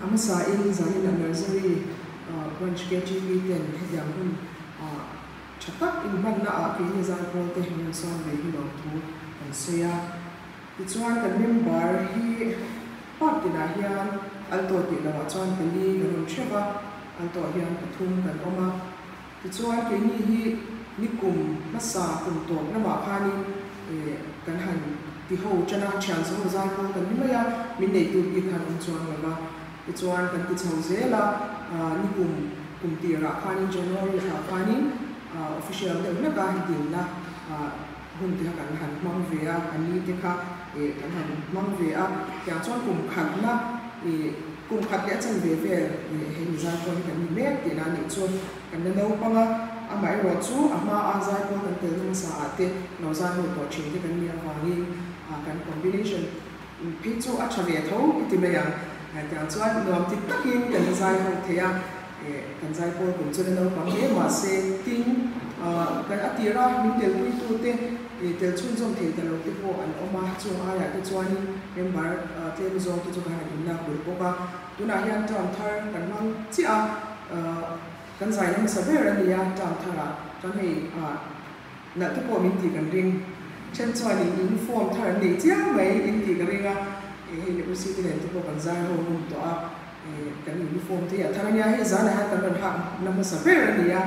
A hmasain zanin a Nursery Branch KTP ten hetiang hun tha tak inhmanna ah keini zaipawl te min rawn sawm ve hi lawmthu kan sawi a. Tichuan kan member hi part tinah hian alto tih lohah chuan pali kan awm theuh a, alto ah hian pathum kan awm a. Tichuan keini hi nikum hmasa kum tawp lamah khanin kan han ti ho tan a, thian zawng zai pawh kan ni mai a, min neitu bik khan awm chuang lo va. Tichuan kan ti chho zel a, nikum kum tirah khanin January thlah khanin official deuh hlek a dinna hun te kha kan han hmang ve a, a ni te kha kan han hmang ve a, tiang chuan kum khatna kum khat leh a chanve vel hei mi zaipawl hi kan ni mek tihna a nih chu kan la naupang a, amaherawh chu a hma a zaipawl kan tel hmasa ah te lo zai ho tawh thin te kan nih avangin kan combination phei chu a tha ve tho i ti mai ang, tiang chuan nuam ti takin kan la zai ho thei a. Kan zaipawl kum chu la naupang hle mahse tin kan a tir a min telpuitute tel chhunzawm thei ta lo te pawh an awm a, chung aiah te chuanin member tlem zawng te chu kan han inlak belh bawk a. Tunah hian term thar kan hmang chiah a, kan zai na hmasa ber a ni a term tharah chuan hei nalh te pawh min tih kan ring. Then chuanin uniform thar an nei chiang mai in tih ka ring a, hei leh UC te nen te pawh kan zai ho ngun tawh a. Kan uniform te hi a thar a nia, hei zanah hian kan rawn hak na hmasa ber a ni a,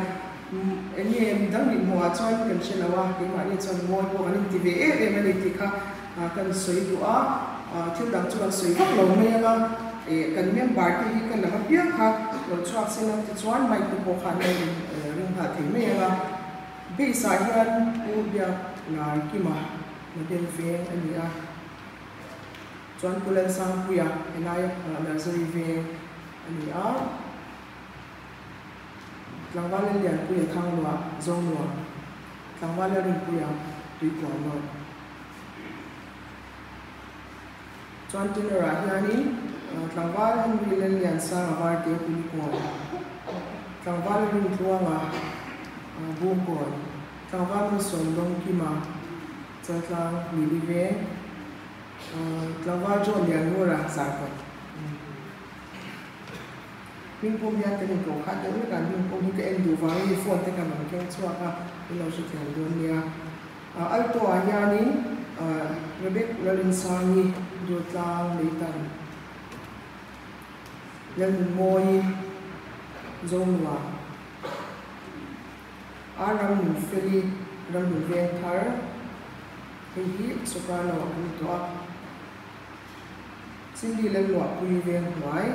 eng nge midang nih hmuhah chuan kan hre lo a, keimahni chuan mawi pawh kan inti ve em em a ni tih kha kan sawi duh a, thil dang chu kan sawi vak lo mai ang a, kan member te hi ka lam apiang kha lo chhuak se lang tichuan mic te pawh kha an lo ring nghal thei mai ang a, base ah hian Pu Biaklarkima model veng a ni a. Chuan Pu Lalsangpuia helaia nursery veng a ni a, tlangval Lallianpuia Thangluah Zonuam, tlangval Lalrinpuia Tuikual North. Chuan tenor ah hianin tlangval Henry Lalliansanga Varte Kulikawn, tlangval Lalrintluanga Bungkawn, tlangval Malsawmdawngkima Chaltlang Lili Veng. Tlangval John Lianngura Zarkawt Hmingpum hian kan inkoh khat deuh vek a, an hmingpum hi ka en duh vangin i phone te kan rawn keng chhuak a, min lo hrethiam dawn nia. Alto ah hianin Rebek Lalinsangi Durtlang Leitan Lalnunmawii Zonuam Ar Ramnunfeli Ramnun Vengthar. Hei hi soprano a ni tawh a, Cindy Lalluahpui veng hnuai,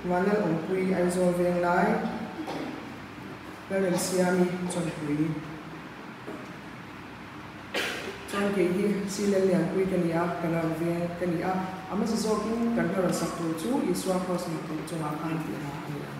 Vanlal Awmpui Aizawl veng lai, Lalremsiami Chawnpui. Chuan kei hi Si Lallianpui ka ni a, ka ram veng ka ni a, a hmasa zawkin kan hla rawn sak tur chu Isua Kraws nih chungah khan tih hla a ni ang.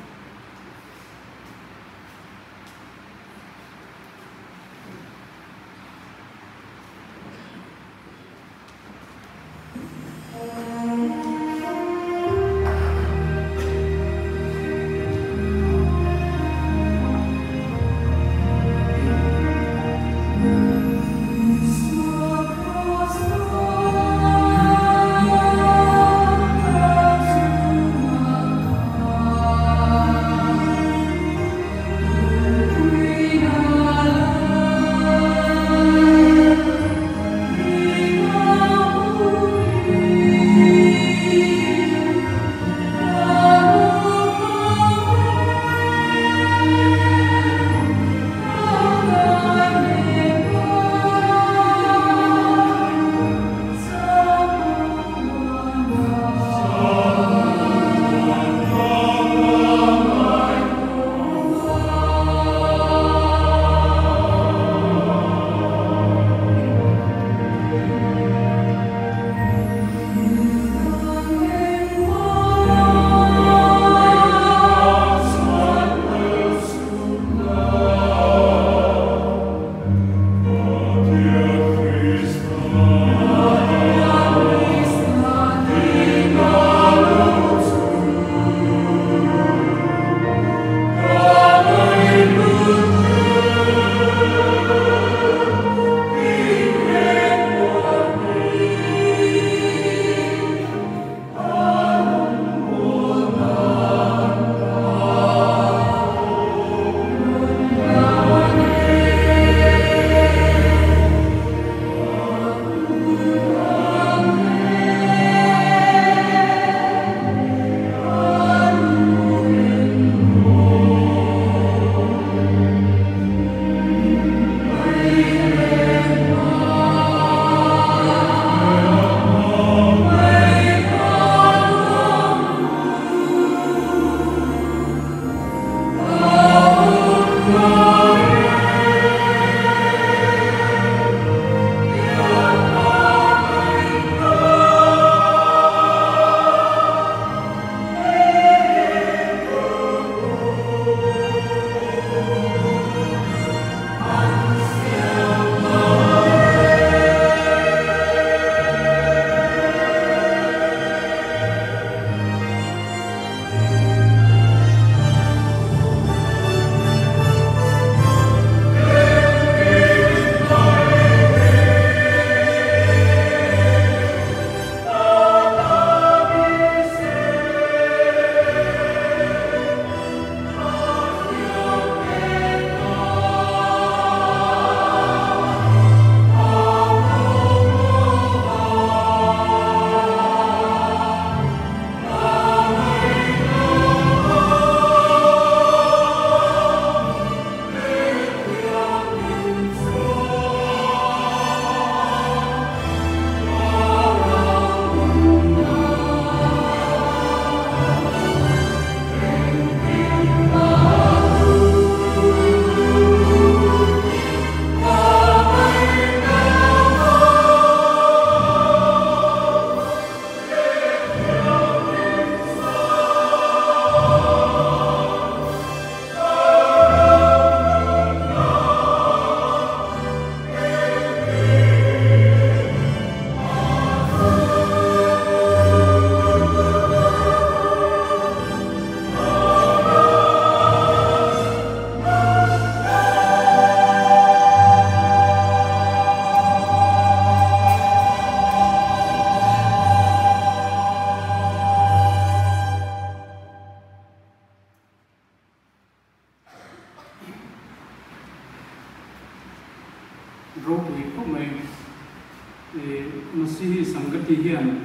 Masihi Sangati hian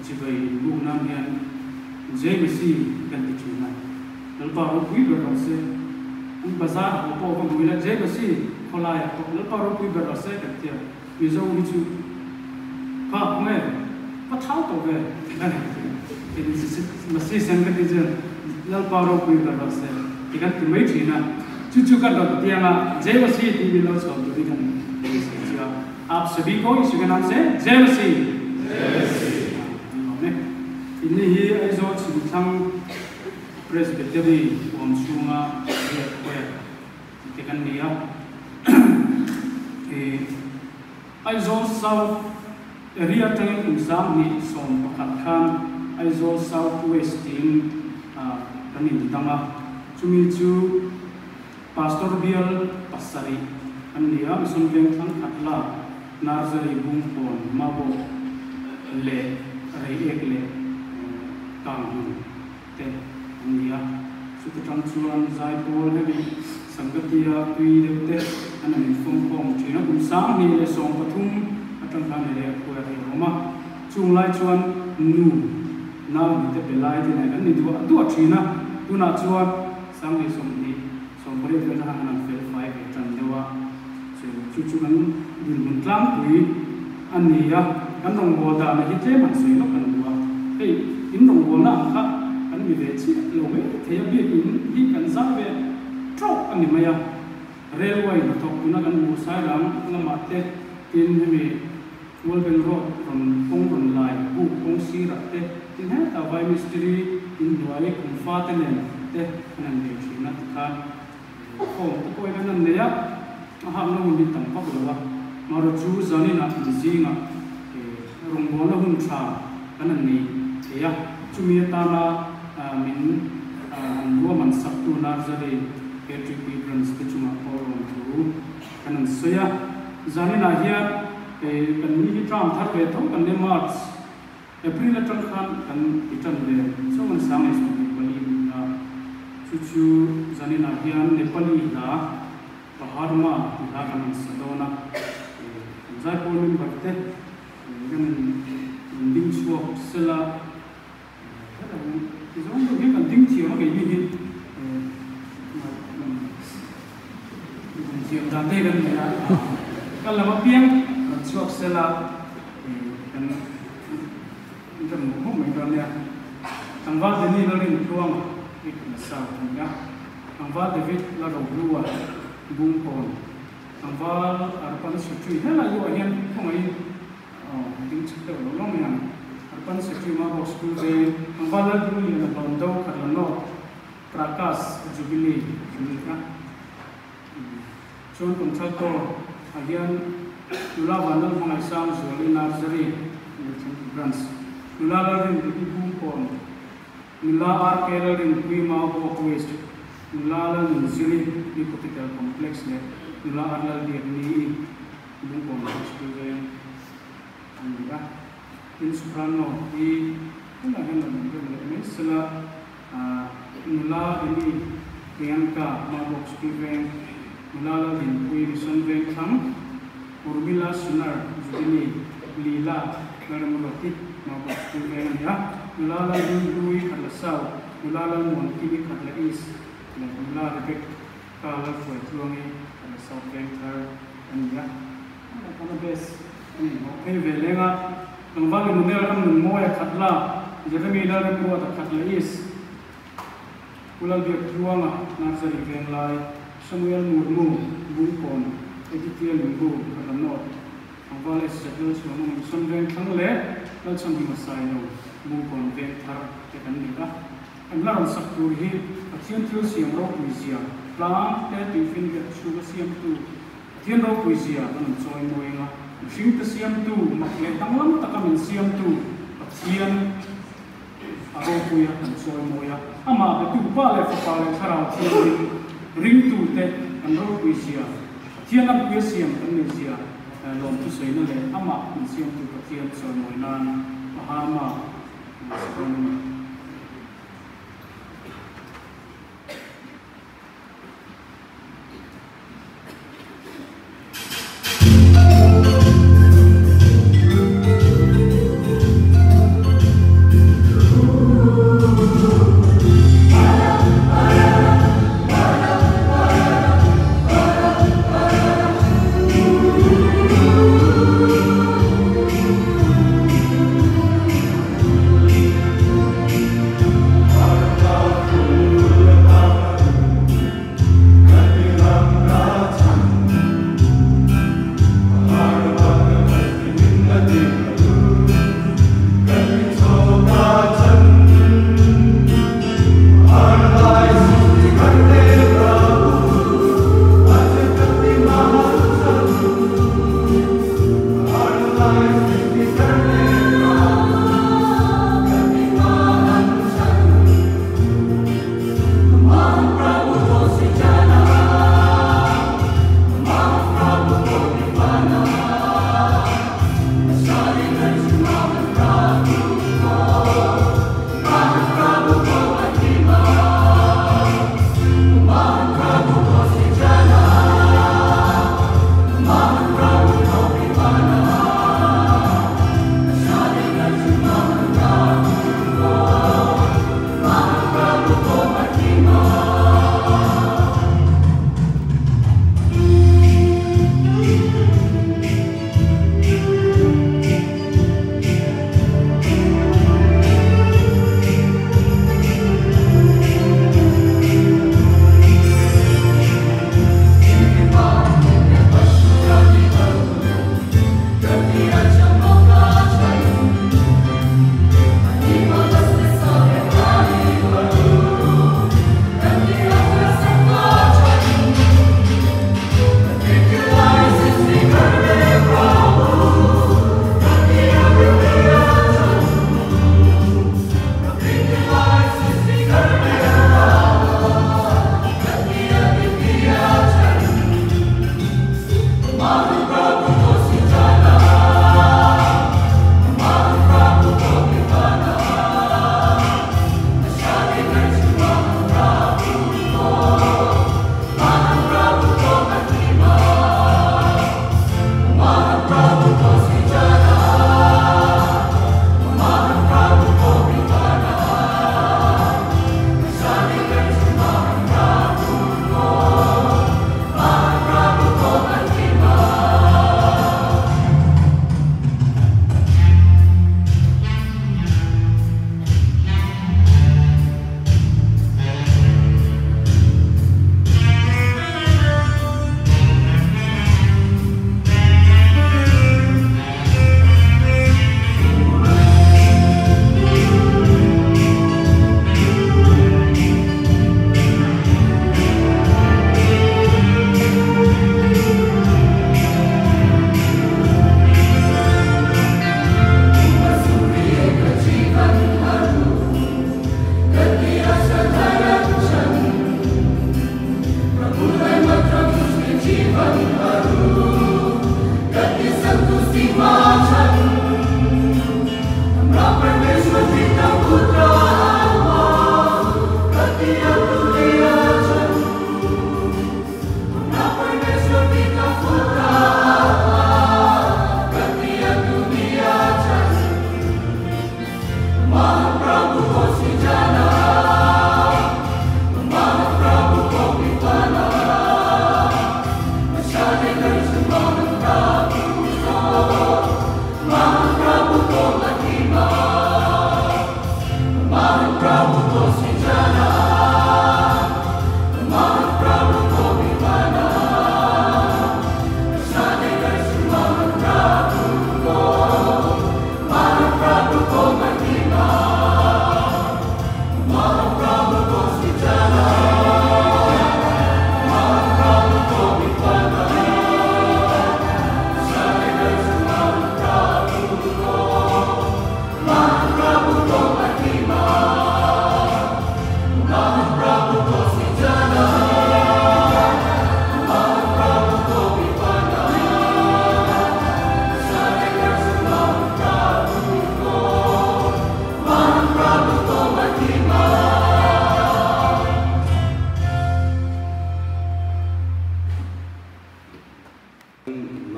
chibai inbuk nan hian Jai Masih kan ti thin a, Lalpa ropui ber rawh se. An bazar haw pawh va hmu ila Jai Masih khawlaiah pawh Lalpa ropui ber rawh se kan ti a, Mizo hi chu kha khawnge ka thau tawh ve Masih Sangati chuan Lalpa ropui ber rawh se ti kan ti mai thin a, chu chu kan rawn tiang a, Jai Masih tih min lo chhuah tur hi kan beisei chu a. Aap sabhi ko Ishu ke naam se Jai Masih! Jai Masih! An lawm e. Inni hi Aizawl chhimthlang Presbytery huam chhunga riak khawiah tih te kan ni a. Aizawl South area atangin kum 2011 khan Aizawl South West tiin kan indang a, chumi chu Pastor bial pasarih an ni a, Mission Veng thlang khat la Nursery Bungkawn Mabawk leh Reiek leh Kanghmun te an ni a. Chuta tang chuan Zaipawl hemi Sangatia tui deuh te an han infawmkhawm thin a, kum 2013 atang khan Reiek khua hi a awm a. Chung lai chuan nu nau ni te pe lai te nen kan ni duah duah thin a, tunah chuan 2020 sawmpariat vel khan an fel fai ve tan deuh a, chu chu chu kan dinhmun tlangpui a ni a, kan rawngbâwl dahna hi tlem han sawi lawk kan duh a, hei in rawngbâwlna ang kha kan mi ve chiah lo mai thei a, biakin hi kan zai ve tawk a ni mai a, railway hnathawk tuna kan hmuh Sairang lamah te tin hemi Mualbeng Road rawn kawng rawn lai buk kawng sirah te tin hetah vai mistiri inhnuai kum fa te nen te an han nei thin a tikhan khawm te pawhin an han nei a, a hakna hun hi tam vak lo a, marawh chu zaninah inzingah rawngbawlna hun tha kan han nei thei a, chumi atana min han ruahman saktu Nursery KTP Branch te chungah pawh lawmthu kan han sawi a, zaninah hian hei kan ni hi term thar ve tho kan nia March, April atang khan kan ti tan ve chauh a ni 2024 ni a, chu chu zaninah hian Nepali hla Paharma ti hla kan han sa dawn a, kan zaipawl member te kan in ding chhuak sela. Ti zawng deuh hian kan ding thiam a kei ni hi thiam dan te kan nei a, kan lam apiang kan chhuak sel a, kan rem mawh mawh mai dawn nia. Tlangval Danny Lalrintluang hi kan la sa a ni a, Tlangval David Larohlua Bungkawn, Tlangval Arpan Sutri helai luah hian khawngaihin Aw, ding chhuk deuh lo lo mai ang. Arpan Secretary Mabawk School Veng, Tlangval Lalbung Liana Hlawm Do Khatla North, Prakas Jubilee an ni a. Chuan Contractor ah hian Nula Vanlal Hmangaihsang Zuali Nursery Branch, Nula Lalrin Diki Bungkawn, Nula RK Lalrinpui Mabawk West, Nula Lalnunziri New Capital Complex leh Nula R Lalbiakni-i Lungkawn High School veng a ni a, tin Soprano hi tunah hian rawn inrem leh mai sela, nula Amy Priyanka Mabawk School veng, nula Laldinpuii Mission veng thlang, Urmila Sunar Jubilee Leela Lalramruati Mabawk School veng a ni a, nula Lalrinhlui Khatla South, nula Lalmuankimi Khatla East leh nula Rebecca Lalhruaitluangi Khatla South veng thar. a ni a, a base a ni hlawh phei ve leng a, tlangval Emmanuel ram nun mawi a khat la, Jeremy Lalremruat a khat la East, Pu Lalbiak Tluanga Nursery Venglai, Samuel Murmu Bungkawn, Aditya Limbu Khatla North, tlangval SZ Lalchhuan Awm Mission Vengthlang leh Lalchhanhima Sailo Bungkawn Vengthar te kan ni a. An la rawn sak tur hi Pathian thil siam ropui zia tlang te tuifinriat chhunga siamtu Pathian ropui zia an rawn chawi mawi eng a, mihring te siamtu mak leh danglam taka min siamtu Pathian a ropuia kan chawi mawi a, amah betu Pa leh Fapa leh Thlarau Thianghlim ringtu te kan ropui zia Pathian anpuia siam kan nei zia lawmthusawina leh amah min siamtu Pathian chawi mawi nan Paharma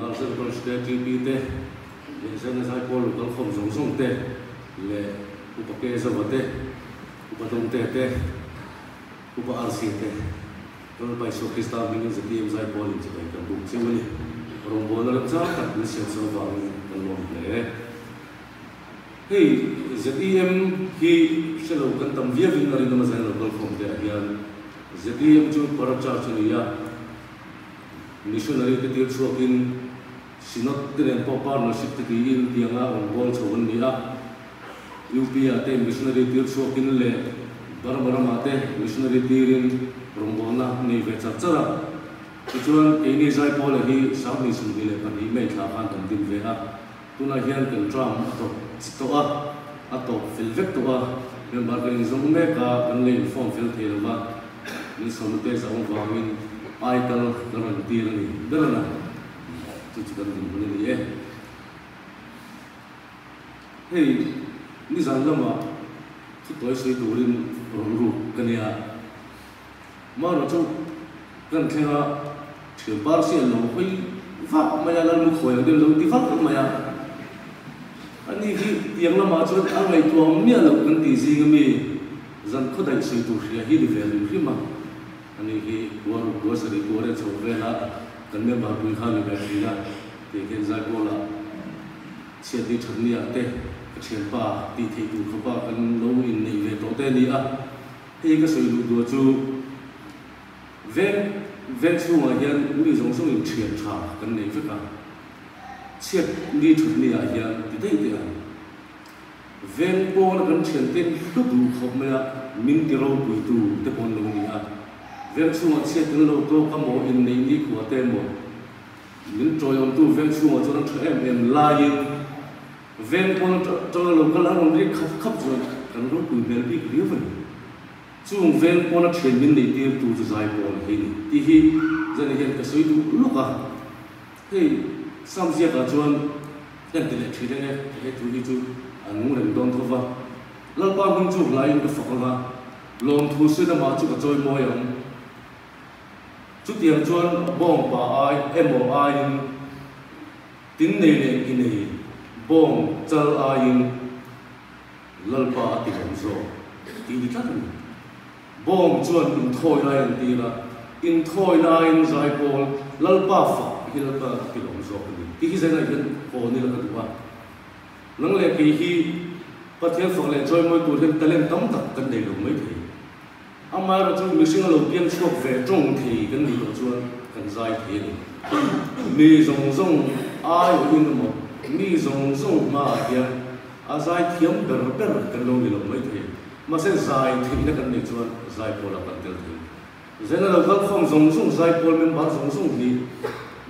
Nursery Branch te, TP te leh Zirna Zaipawl lo kalkhawm zawng zawng te leh Upa Kezova te, Upa Dawngte te, Upa Arsi te, Lalpa Isua Krista hmingin ZPM Zaipawl in chibai kan buk chiu a ni. Rawngbawlna remchang tak min siam sawn avangin kan lawm hle. Hei ZEM hi hre lo kan tam viauin a rinawm a zain lo kalkhawm te ah hian ZEM chu para church a ni a, Missionary te tir chhuakin Synod te nen pawh partnership te tiin tianga rawn bawl chho an ni a. UP ah te missionary tir chhuakin leh Burma ramah te missionary tirin rawngbawlna nei ve char char a. Tichuan keini Zaipawla hi 2022 May thla khan kan din ve a. Tunah hian kan term a tawp chi tawh a, a tawp fel vek tawh a, member kan inzawng mek a, kan la inform fel thei lo va, min sawmna te zau avangin ai kal kan rawn tir a ni ber a na, chu chu kan dinhmun a ni e. Hei nizan lamah thutawi sawi turin rawn ruk ka nia. Mara chu kan thleng a, thian par si an lo hawi vak mai a, Lalmu khawi ang deuh lo ti vak mai a. Ani hi tiang lamah chuan a ngaihtuah awm miah loh kan tih zing ami zan khaw daih sawi tur hria hi ni ve rim hrim a. Ani hi kua ruk kua sarih kua rel chho vela kan member pui kha ni ve thin a, tiang hian Zaipawlah chhiat ni that ni ah te ka thianpa tih theih tur khawpa kan lo inneih ve tawh te a ni a. Hei ka sawi duh duah chu veng veng chhungah hian mi zawng zawng in thian tha kan nei vek a, chhiat ni that ni ah hian ti daih teh ang. Veng pawna kan thian te hlu duh khawp mai a, min ti ropui tu te pawh an lo ni a. Veng chhungah chhiat kan lo tawk a maw, inneih ni khua te emaw, min tawiawmtu veng chhungah chuan an tha em em laiin, Veng pawn atanga lo kal a rawn rik khap khap chuan kan ropui hmel bik riau a ni. Chung veng pawna thian min nei tir tu chu zai pawl hi ni tih hi zan hian ka sawi duh lawk a. Hei Sam ziakah chuan en ti leh thin eng e, he thu hi chu a nung reng dawn tho va. Lalpa hming chu hlaiin ka fak ang a, lawmthu sawi lamah chu ka chawi mawi ang. Chutiang chuan bawngpa ai emaw aiin. Tin nei leh ki nei bawng chal aiin Lalpa a ti lawm zawk tih ni tlat a ni. Bawng chuan inthawi lai an tir a, inthawi laiin zaipawl Lalpa fak hi Lalpa a ti lawm zawk a ni tih hi zainah hian hawn ila ka duh a. Nang leh kei hi Pathian fak leh chawimawi tur hian talent tam tak kan nei lo mai thei. Amaherawhchu mihring a lo piang chhuak ve tawng thei kan nih loh chuan kan zai thei a ni. Mi zawng zawng aiawhin emaw, mi zawng zawng hmaah hian a zai thiam ber ber kan lo ni lo mai thei. Mahse zai theihna kan neih chuan zai pawlah kan tel thei. Zena lo kalkhawm zawng zawng zai pawl member zawng zawng hi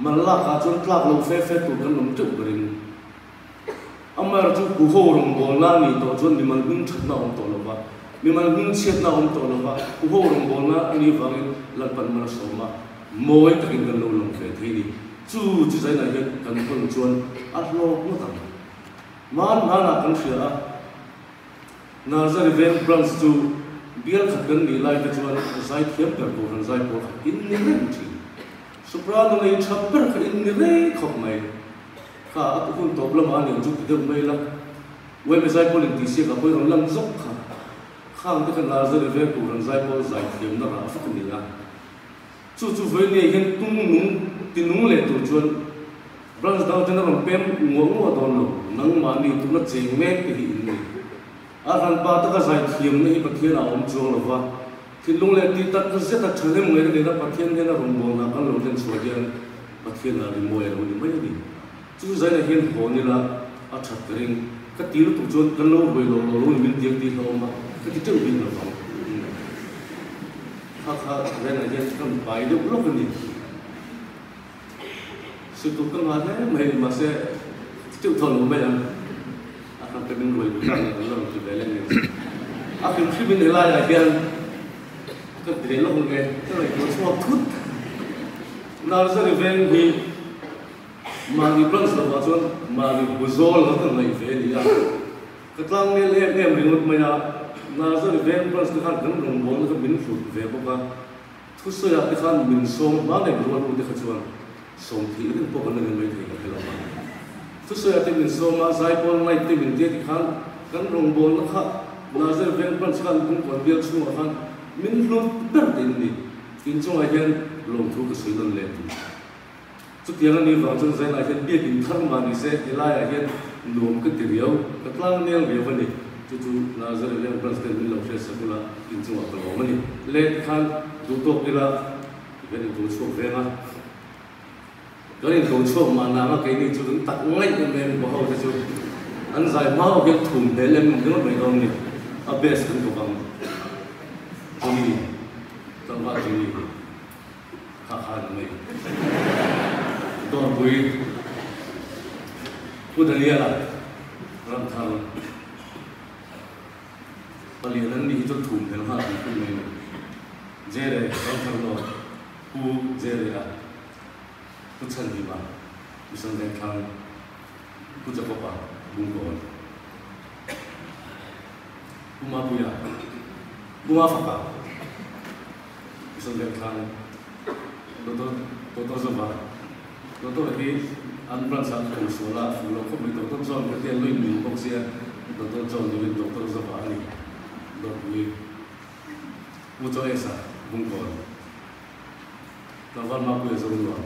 man lakah chuan tlak lo fe fe tur kan awm teuh berin Amaherawhchu chu huho rawngbawlna a nih tawh chuan mimal hming thatna a awm tawh lo va, mimal hming chhiatna a awm tawh lo va, huho rawngbawlna a nih avangin Lalpan mal a sawm a, mawi takin kan lo lang ve thei a ni. Chu chu zainah hian kan hawn chuan a hlawk ngawt ang. Hman hmanah kan hria a, Nazari Veng Branch chu bial khat kan nih lai te chuan zaithiam ber tur han zai pawl khat in ni reng thin. Soprano nei tha ber kha in ni rei khawp mai. Kha a hun tawp lamah a nen chu ti deuh mai la, Uaime zaipawl in tihsiak ah pawhin rawn lan zawk kha. Khang te kha Nazari veng tur an zaipawl zaithiam na rah vak a ni a. Chu chu vawinia hian tung nung ti nung leh tur chuan branch dang ten a rawn pem nguah nguah dawn lo. nangmahni tuna cheng mek te hi in ni. A hranpa taka zai thiamna hi Pathian ah awm chuang lo va, thinlung leh tih tak zeta thahnem ngaihna nena Pathian hnena rawngbawlna kan lo hlen chhuah hian Pathian ah rimawi a lo ni mai a ni. Chu zainah hian hawn ila a that ka ring. Ka ti lutuk chuan kan lo ruai lo lo lo ni min tiang tih hlauhawm a, ka ti teuh bik lo vang. Kha kha zainah hian kan pai deuh lawk a ni. Situ ka ngah hle mai mahse teuh thaw lo mai ang. A kan ka min ruai duh tak leh kan la rawn ti ve leh ngei. A hrim hrim in helaiah hian ka ti leh lawk ang e, ka ngaihtuah chhuak thut. Narzari veng hi mahni branch lovah chuan mahni buzawl anga ka ngaih ve a ni a. Ka tlang nel em em ringawt mai a, Narzari veng branch te khan kan rawngbawlna kha min hlut ve bawk a. Thusawiah te khan min sawm hma leh rual u te kha chuan sawm thih reng pawh kan la ni mai thei ka hre lo a. Thusawiah te min sawm a, Zaipawl Night te min tia ti khan kan rawngbawlna kha Nazareth Veng Branch khan Bungkawn bial chhungah khan min hlut ber te in ni. Inchungah hian lawmthu ka sawi nawn leh duh. Chutiang a nih vang chuan Zainah hian biakin thar mah ni se helaiah hian nuam ka ti riau, ka tlang nel riau a ni. Chu chu Nazareth Veng Branch ten min lo hriat sak ula inchungah ka lawm a ni. Le tikhan duh tawk ila kan inko chhuak veng a, kan inko chhuak mah nang a keini chu kan tak ngaih em em baw ho te chu an zai hma ho hian thum hmel em em ringawt mai dawn a ni. A best kan kawp ang Johnny, tlangval Johnny. Kha kha an mai. Dawrpui Pu Daniela Ramthar palian an nih hi chuan thum hmel nghal kan phun mai a ni. Jere Ramthar North Pu Jere a Pu Chhanhima Mission Vengthlang Pu Jacob-a Bungkawn Pu Mapuia Pu Mafaka Isabel khan Doctor Doctor Zova Doctor hi an branch ah ka sual a fuh lo khawp mai Doctor John ka tia lui min bawk sia Doctor John niin Doctor Zova a ni Dawrpui Pu Joesa Bungkawn Tlangval Mapuia Zonuam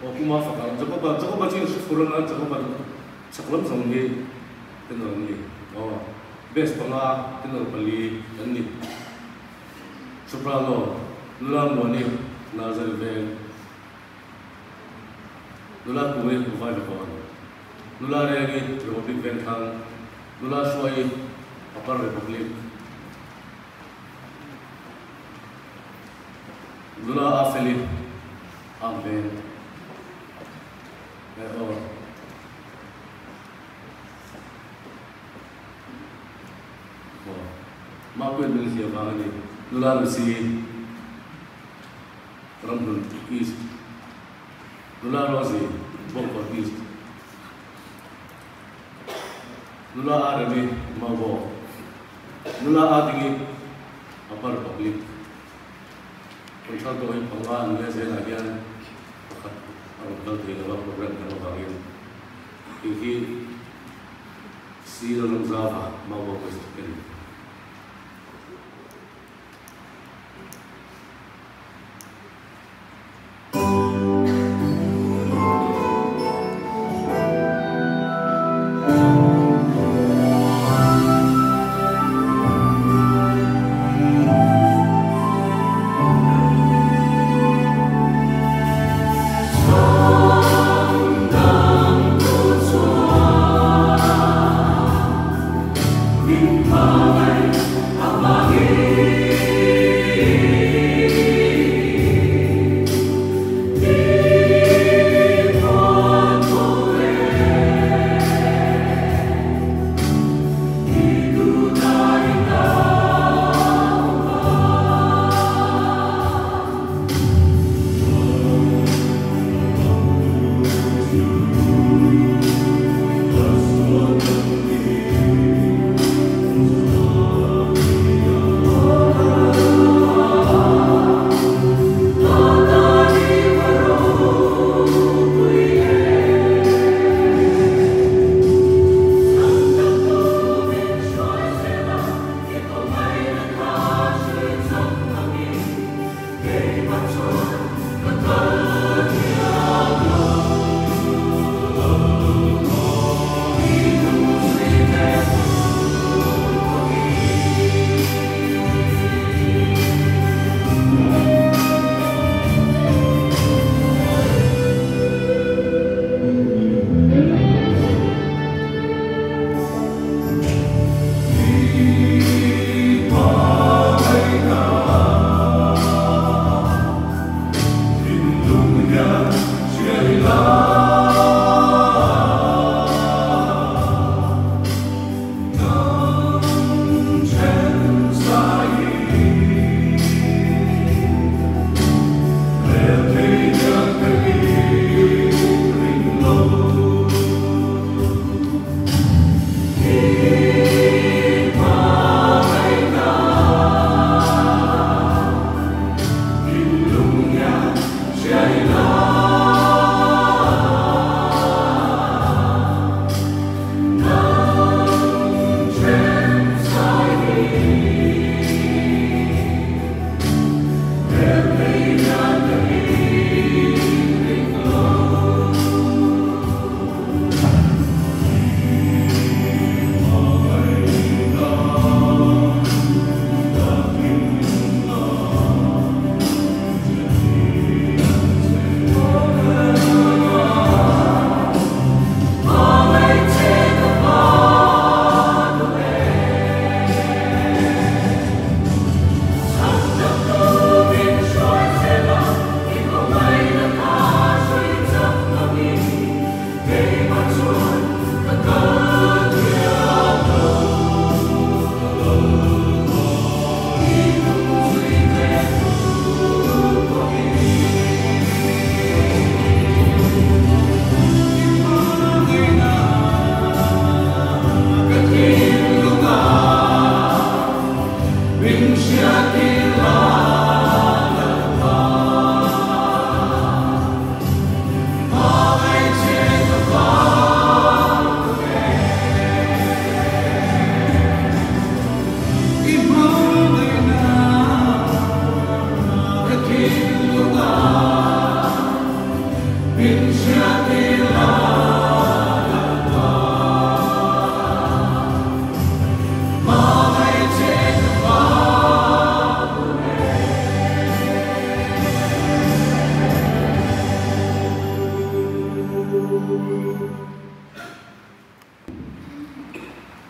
Aw Pu Mafaka Jacoba Jacoba chu in hre fur anga Jacoba chhak lam zawng hi tenor an ni aw. Base panga tenor pali an ni. Soprano, Nula Muani, Nazari Veng, Nula Kuri, Vaivakawn, Nula Rengi, Republic Vengthlang, Nula Hruai, Upper Republic, Nula Afeli, Arm Veng, eh aw. Aw, Mapuian min hliah vang a ni. Nula Lucy, Ramhlun East, Nula Rosie, Bawngkawn East, Nula Aremi, Maubawk, Nula Adingi, Upper Republic. Contralto hi panga an nia zelah hian pakhat a rawn kal thei lo a program kan avangin hei hi Sir Lalzava Maubawk West ka ni.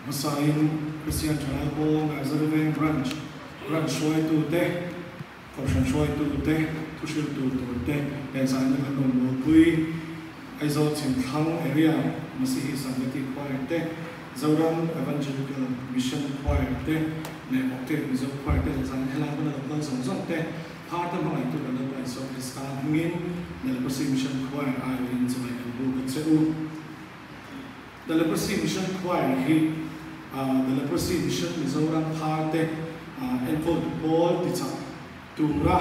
Hmasain Kristian Thalai Pawl Nazareth Veng Branch Branch hruaitute, Kohhran hruaitute, thuhriltu turte leh zaina kan rawn buaipui. Aizawl Chhimthlang Area Masihi Sangati Choir te, Zoram Evangelical Mission Choir te leh Octave Mizo Choir te leh zaina helai hmuna lo kal zawng zawng te phar te hmangaihtu kan Lalpa Isua Krista hmingin The Leprosy Mission Choir aiawhin chawei kan buk a che u. The Leprosy Mission Choir hi The Leprosy Mission Mizoram phar te enkawltu pawl tichak tura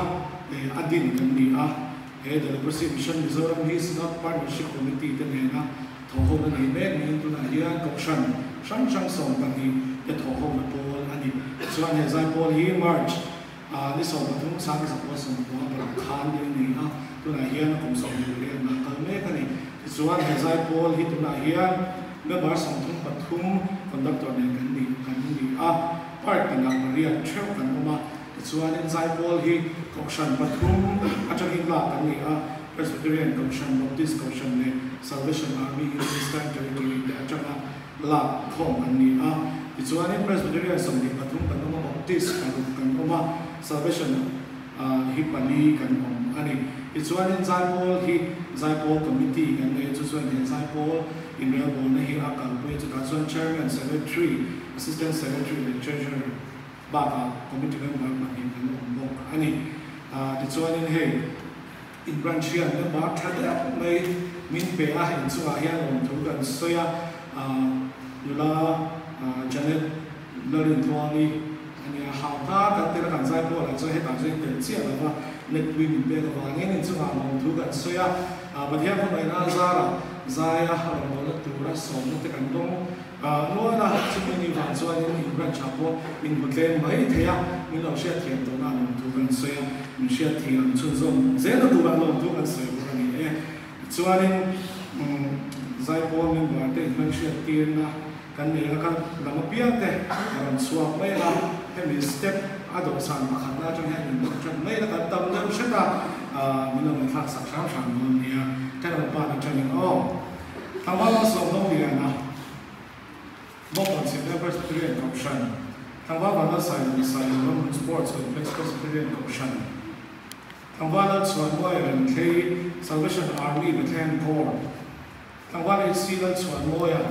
a din kan ni a. He The Leprosy Mission Mizoram hi Synod Partnership Committee te nena thawhhona nei mek niin tunah hian Kohhran hrang hrang 12 te thawhhona pawl a ni. Tichuan he zaipawl hi March ni 13 1990 paruk khan din a ni a, tunah hian a kum 28 nah kal mek a ni. Tichuan he zaipawl hi tunah hian member 33 conductor nen kan ni kan ni a, part tinah pariat theuh kan awm a. Tichuanin zaipawl hi Kohhran pathum atangin lak kan ni a, Presbyterian Kohhran, Baptist Kohhran leh Salvation Army in Eastern Territory te atanga lak khawm kan ni a. Tichuanin Presbyterian 23 kan awm a, Baptist paruk kan awm a, Salvation hi pali kan awm a ni. Tichuanin zaipawl hi Zaipawl Committee kan nei a, chu chuan he zaipawl inrelbawlna hi a kalpui a, chutah chuan Chairman, Secretary, Assistant Secretary leh Treasurer bakah Committee member pahnih kan awm bawk a ni. Tichuanin hei in branch hian member tha deuh mai min pe a, inchungah hian lawmthu kan sawi a, nula Janet Lalrintluangi a nia, hau hna kan tel a kan zai pawh lah chuan hetah chuan in tel chiah lo va, letpui min pek avangin inchungah lawmthu kan sawi a, Pathian khawngaihna zarah zaia rawngbawlna tura sawmna te kan dawng. Nuala chumi ni vang chuanin in branch ah pawh min hmu tlem mai thei a, min lo hriat thiam tawhna lawmthu kan sawi a, min hriat thiam chhunzawm zelna turah lawmthu kan sawi bawk a ni e. Tichuanin Zaipawl member te inhman hriat tirna kan nei a, ka lam apiang te a rawn chhuak mai a, hemi step a dawhsan pakhatna atang hian in rawn tan mai a, kan tam deuh hret a, min lo ngaihthlak sak hram hram dawn nia, Thenawmpa atangin aw. Tlangval Malsawm Liana, Bawkbawn Chhimte Presbyterian Kohhran, Tlangval Vanlalsailo Sailo Ramhmun Sports Complex Presbyterian Kohhran, Tlangval Lalchhuanmuaia Remthlei, Salvation Army Bethlehem Corps, Tlangval HC Lalchhuanmawia,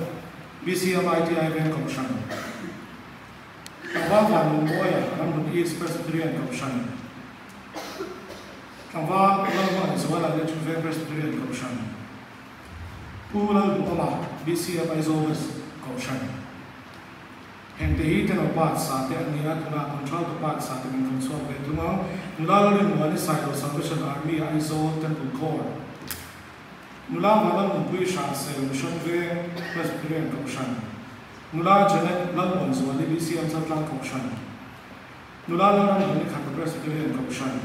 BCM ITI Veng Kohhran, Tlangval Vanlungmawia, Ramhmun East Presbyterian Kohhran, Tlangval Lalhmangaihzuala Electric Veng Presbyterian Kohhran. Pu Lalduhawma, BCM Aizawl West Kohhran. Hengte hi Tenor Part sa te an ni a, tunah Contralto Part sa te kan ko chhuak ve thung ang. Nula Lalrinmuani Sailo Salvation Army Aizawl Temple Corps. Nula Vanlalnunpui Hransel Mission Veng Presbyterian Kohhran. Nula Janet Lalmuanzuali BCM Chaltlang Kohhran. Nula Lalramhluni Khatla Presbyterian Kohhran.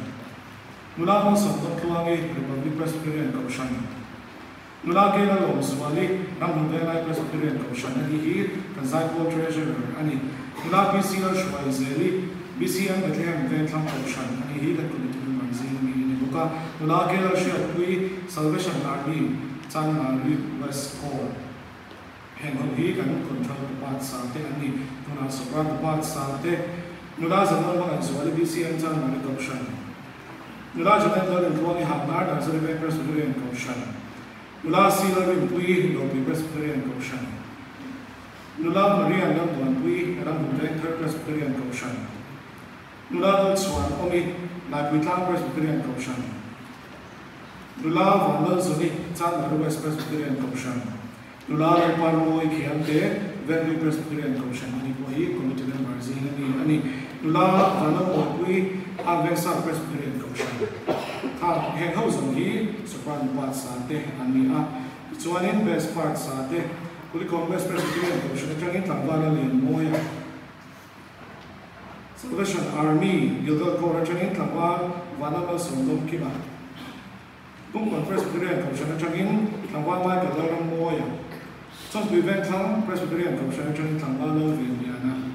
Nula Malsawm Dawtluangi, Republic Presbyterian Kohhran. Nula Kela Lawmzuali, Ramhun Venglai Presbyterian Kohhran a ni hi kan Zaipawl Treasurer a ni. Nula PC Lalhruaizeli, BCM Bethlehem Vengthlang Kohhran a ni hi kan Committee member zing a mi a ni bawk a. Nula Kela Hriatpui, Salvation Army, Chanmari West Corps. Heng ho hi kan contralto part sa te an ni. Tunah soprano part sa te nula Zanol Hmangaihzuali BCM Chanmari Kohhran, Nula Janet Lalrintluangi Hahnar Nursery Veng Presbyterian Kohhran, Nula C Lalrinpuii Lawpui Presbyterian Kohhran, Nula Maria Lalmuanpuii Ramhun Vengthar Presbyterian Kohhran, Nula Lalchhuan Awmi Laipuitlang Presbyterian Kohhran, Nula Vanlalzuni Chanmari West Presbyterian Kohhran, Nula Lalpa Mawi Khiangte Venglui Presbyterian Kohhran a ni pawh hi committee member zing a mi a ni. Nula Vanlalmawipui Arvengsa Presbyterian Kohhran kha heng ho zawng hi soprano part sa te an ni a. Tichuanin bass part sa te Kulikawn West Presbyterian Kohhran atangin tlangval a lian mawi a. Salvation Army Gilgal Corps atangin tlangval Vanlalmalsawm Dawmkima. Pumkon Presbyterian Kohhran atangin Tlangval Michael Lalrammawia, Chawngpui Vengthlang Presbyterian Kohhran atangin Tlangval Lalvenliana,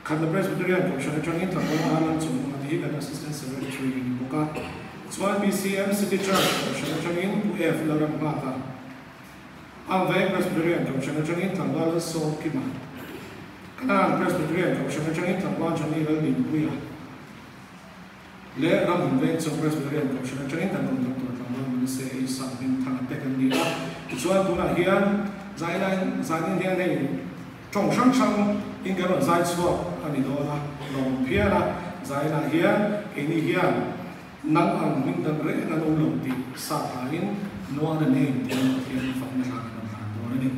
Khatla Presbyterian Kohhran atangin Tlangval Alan Chawngmunga te hi kan Assistant Secretary a ni bawk a. Chuan BCM City Church Kohhran atangin Pu F Lalramnghaka, Amveng Presbyterian Kohhran atangin Tlangval Lalsawmkima. Kanan Presbyterian Kohhran atangin tlangval Johnny Laldinpuia leh Ramhun Vengchung Presbyterian Kohhran atangin kan awm Doctor tlangval Manase Isaac Hmingthanga te kan ni a. Tichuan tunah hian zainain zanin hian hei tawng hrang hrang in kan rawn zai chhuak a ni dawn a, lawm phian a. Zainah hian keini hian nang ang hming dang reng an awm lo tih sap hlain No other name tih a Pathian fakna hla kan rawn hlan dawn a ni.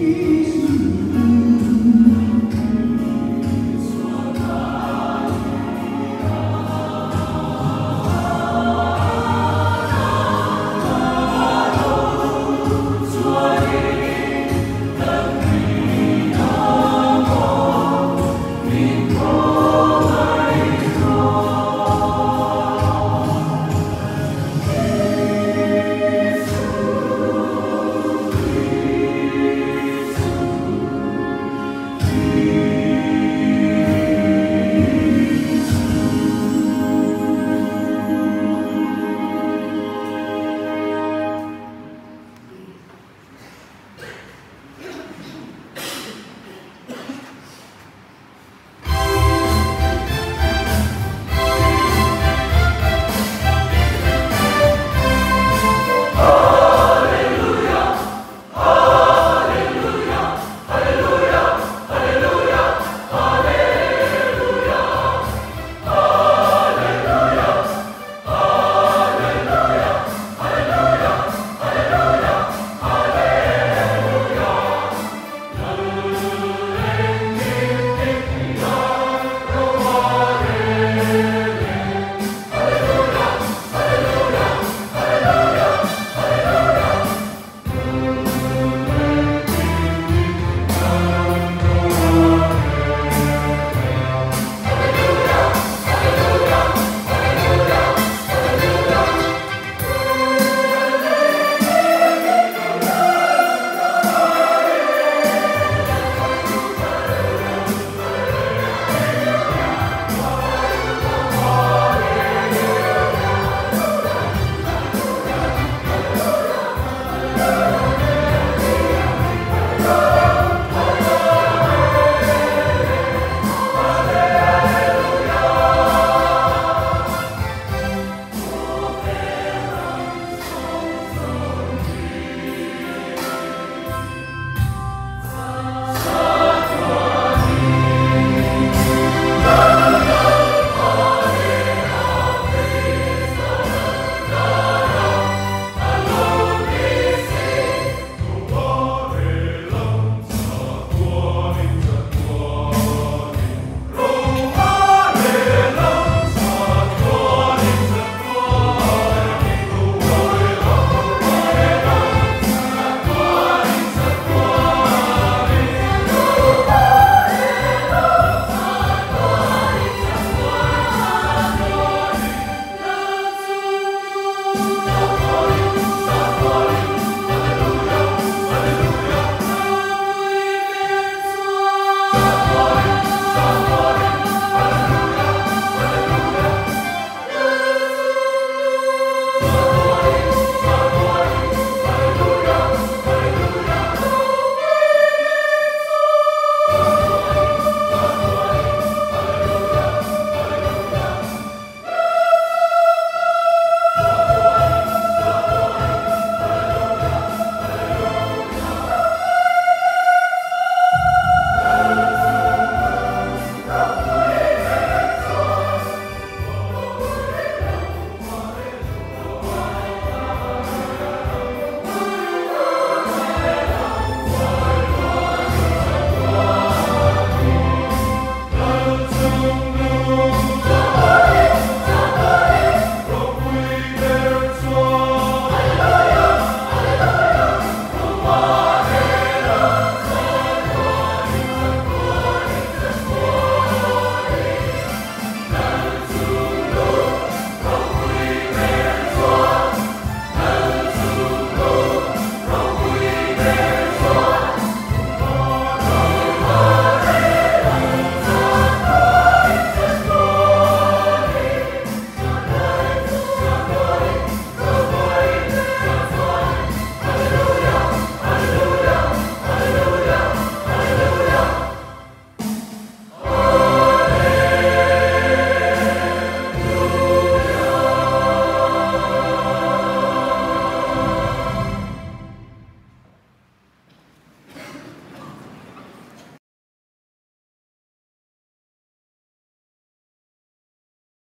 Thank